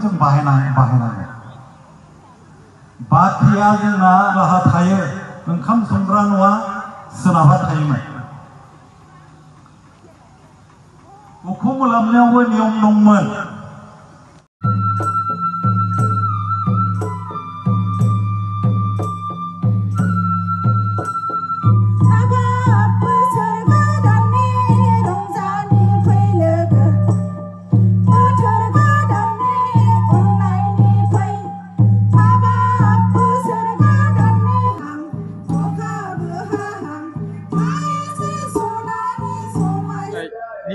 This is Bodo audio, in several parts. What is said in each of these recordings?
जों बाहायनांगौ बाथिया जोंना राहा थायो ओंखाम संग्रा न'आ सोनाबहा थायोमोन उखुम ओलाबनायावबो नियम दंमोन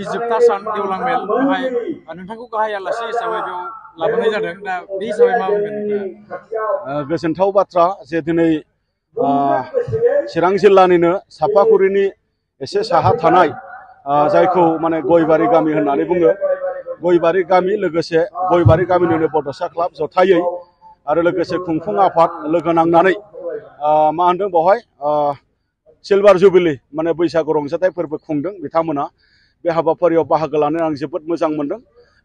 जोबथा सान गेवलां मेल बेवहाय नोंथांखौ गाहाय आलासि हिसाबै बेयाव लाबोनाय जादों दा बे हिसाबै मा बुंगोन गोजोनथाव बाथ्रा जे दिनै चिरां जिल्लानिनो सापागुरिनि एसे साहा थानाय जायखौ माने गयबारि गामि होननानै बुङो गयबारि गामि लोगोसे गयबारि गामिनिनो बड'सा क्लाब जथायै आरो लोगोसे खुंफुं आफाद लोगो नांनानै मा होनदों बेवहाय सिलभार जुबिली माने बैसागु रंजाथाइ फोरबो खुंदों बिथांमोना बे हाबाफारियाव बाहागो लानो आं जोबोद मोजां मोनदों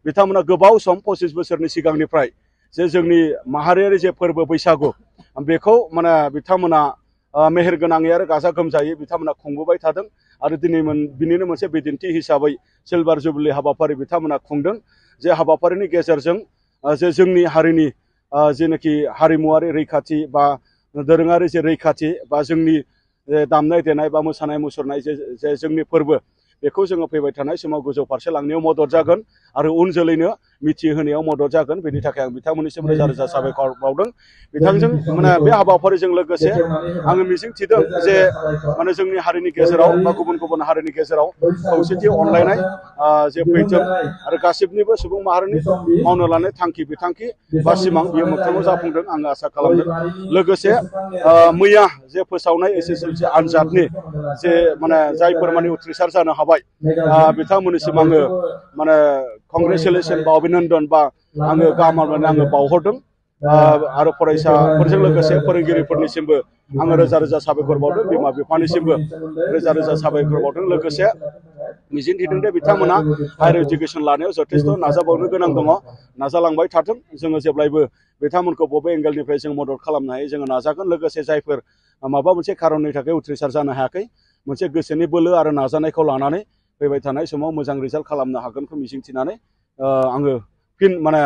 बिथांमोना गोबाव सम 25 बोसोरनि सिगांनिफ्राय जे जोंनि माहारियारि जे फोरबो बैसागु बेखौ माने बिथांमोना मेहेर गोनाङै आरो गाजा गोमजायै बिथांमोना खुंबोबाय थादों आरो दिनै बिनिनो मोनसे बिदिन्थि हिसाबै सिलभार जुबिली हाबाफारि बिथांमोना खुंदों जे हाबाफारिनि गेजेरजों जे जोंनि हारिनि जेनाखि हारिमुवारि रैखाथि बा दोरोङारि जे रैखाथि बा जोंनि दामनाय देनाय बा मोसानाय मुसुरनाय जे जोंनि फोरबो बेखौ जोङो फैबाय थानाय समाव गोजौ फारसे लांनायाव मदद जागोन आरो उन जोलैनो मिथिहोनायाव मदद जागोन बेनि थाखाय आं बिथांमोननिसिम रोजा रोजा साबायखर बावदों बिथांजों माने बे हाबाफारिजों लोगोसे आङो मिजिं थिदों जे माने जोंनि हारिनि गेजेराव बा गुबुन गुबुन हारिनि गेजेराव खौसेथि अनलायनाय जे फैथों आरो गासिबनिबो सुबुं माहारिनि मावनो लानाय थांखि बिथांखि बा सिमां बियो मोगथाङाव जाफुंदों आङो आसा खालामदों लोगोसे मैया जे फोसावनाय एसएसएलसि आनजादनि जे माने जायफोर माने उथ्रिसार जानो हाबाय बिथांमोननिसिम आङो माने कंग्रेचुलेसन बा अभिनन्दन बा आङो गाहाम हामलायनाय आङो बावहरदों आरो फरायसाफोरजों लोगोसे फोरोंगिरिफोरनिसिमबो आङो रोजा रोजा साबायखर बावदों बिमा बिफानिसिमबो रोजा रोजा साबायखर बावदों लोगोसे मिजिं थिदों दे बिथांमोना हायार इडुकेसन लानायाव जथेस्थ' नाजाबावनो गोनां दङ नाजालांबाय थाथों जोङो जेब्लायबो बिथांमोनखौ बबे एंगेलनिफ्राय जों मदद खालामनो हायो जोङो नाजागोन लोगोसे जायफोर माबा मोनसे खारननि थाखाय उथ्रिसार जानो हायाखै मोनसे गोसोनि बोलो आरो नाजानायखौ लानानै फैबाय थानाय समाव मोजां रिजाल्ट खालामनो हागोनखौ मिजिंथिनानै आङो फिन माने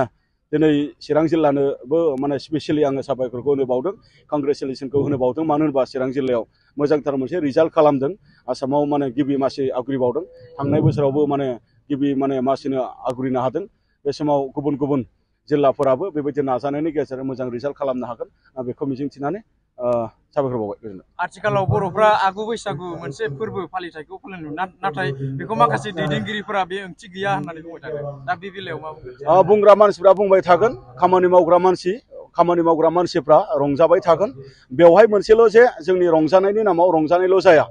दिनै चिरां जिल्लानोबो माने स्पेसियेलि आङो साबायखरखौ होनो बावदों कंग्रेचुलेसनखौ होनो बावदों मानो होनबा चिरां जिल्लायाव मोजांथार मोनसे रिजाल्ट खालामदों आसामाव माने गिबि मासि आवग्रिबावदों थांनाय बोसोरावबो माने गिबि माने मासिनो आवग्रिनो हादों बे समाव गुबुन गुबुन जिल्लाफोराबो बेबायदि नाजानायनि गेजेरजों मोजां रिजाल्ट खालामनो हागोन आं बेखौ मिजिंथिनानै साबायखर बावबाय गोजोनथों आथिखालाव बर'फ्रा आगु बैसागु मोनसे फोरबो फालिथायखौ फालिनो नाथाय बेखौ माखासे दैदेनगिरिफोरा बे ओंथि गैया होननानै बुंबाय थादों दा बे बेलायाव मा बुंगोन बुंग्रा मानसिफ्रा बुंबाय थागोन खामानि मावग्रा मानसिफ्रा रंजाबाय थागोन बेवहाय मोनसेल' जे जोंनि रंजानायनि नामाव रंजानायल' जाया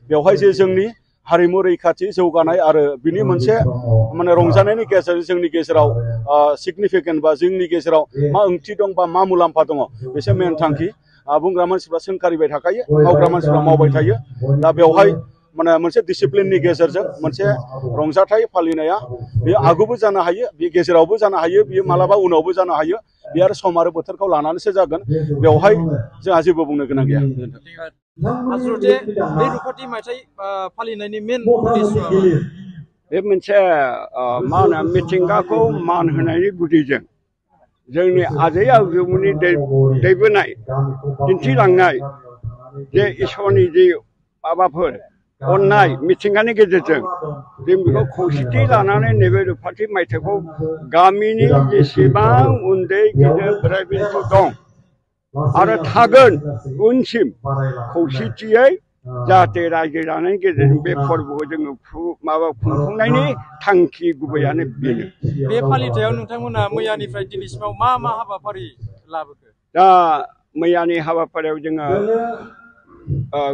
बेवहाय जे जोंनि हारिमु रैखाथि जौगानाय आरो बिनि मोनसे माने रंजानायनि गेजेरजों जोंनि गेजेराव सिगनिफिकेन्ट बा जोंनि गेजेराव मा ओंथि दं बा मा मुलाम्फा दङ बेसो मेन थांखि बुंग्रा मानसिफ्रा सोंखारिबाय थाखायो मावग्रा मानसिफ्रा मावबाय थायो दा बेवहाय माने मोनसे डिसिप्लिननि गेजेरजों मोनसे रंजाथाइ फालिनाया बे आगुबो जानो हायो बे गेजेरावबो जानो हायो बियो मालाबा उनावबो जानो हायो बे आरो सम आरो बोथोरखौ लानानैसो जागोन बेवहाय जोंहा जेबो बुंनो गोनां गैया आसलथे बे रुपथि मायथाइ फालिनायनि मेन उद्देश्यआ बे मोनसे मा होनो मिथिंगाखौ मान होनायनि गुदिजों जोंनि आजै आजौमोननि दैबोनाय दिन्थिलांनाय जे इसोरनि जे माबाफोर अननाय मिथिंगानि गेजेरजों जों बेखौ खौसेथि लानानै नैबे रुपथि मायथाइखौ गामिनि जेसेबां उन्दै गेदेर बोराइ बेन्थ दं आरो थागोन उनसिम खौसेथियै जाहाथे रायजो जानायनि गेजेरजों बे फोरबोखौ जोङो खुंफुंनायनि थांखि गुबैयानो बेनो बे फालिथायाव नोंथांमोना मैयानिफ्राय दिनैसिमाव मा मा हाबाफारि लाबोखो दा मैयानि हाबाफारियाव जोङो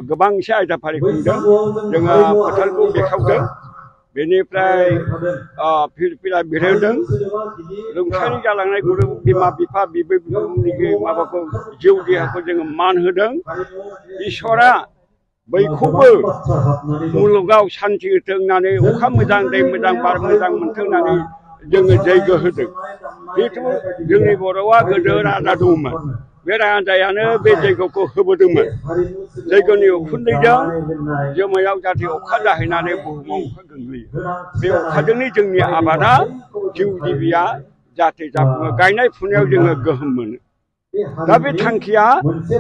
गोबां एसे आयदाफारि खुंदों जोङो फोथारखौ बेखेवदों बेनिफ्राय फिरफिला बिरहोदों रुंसारि जालांनाय गुरु बिमा बिफा बिबै बिबौनि माबाखौ जिउ देहाखौ जोङो मान होदों इसोरा बैखौबो मुलुगाव सान्थि होथों होननानै अखा मोजां दै मोजां बार मोजां मोनथों होननानै जोङो जैग्य होदों जिहेथु जोंनि बर'आ गोदो राजा दंमोन बे राजायानो बे जैग्यखौ होबोदोंमोन जैग्यनि उखुन्दैजों जोमैयाव जाहाथे अखा जाहैनानै बुहुमाव अखा गोग्लैयो बे अखाजोंनो जोंनि आबादा जिउ जिबिया जाहाथे जाफुङो गायनाय फुनायाव जोङो गोहोम मोनो दा बे थांखिया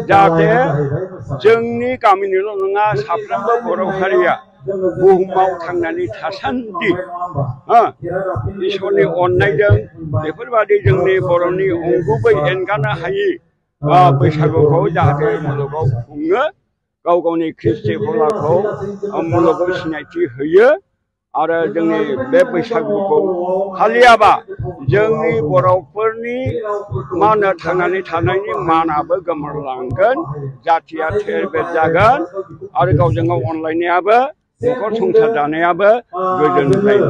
जाहाथे जोंनि गामिनिल' नङा साफ्रोमबो बर' हारिया बुहुमाव थांनानै थासान्दि इसोरनि अननायजों बेफोरबादि जोंनि बर'नि अंगुबै एंगारनो हायि बैसागुखौ जाहाथे मुलुगाव खुङो गाव गावनि कृष्टि हलाखौ मुलुगाव सिनायथि होयो आरो जोंनि बे बैसागुखौ फालियाबा जोंनि बर'फोरनि मा होनो थांनानै थानायनि मानाबो गोमोरलांगोन जाथिया थेर बेर जागोन आरो गावजों गाव अनलायनायाबो न'खर संसार जानायाबो गोजोन जायो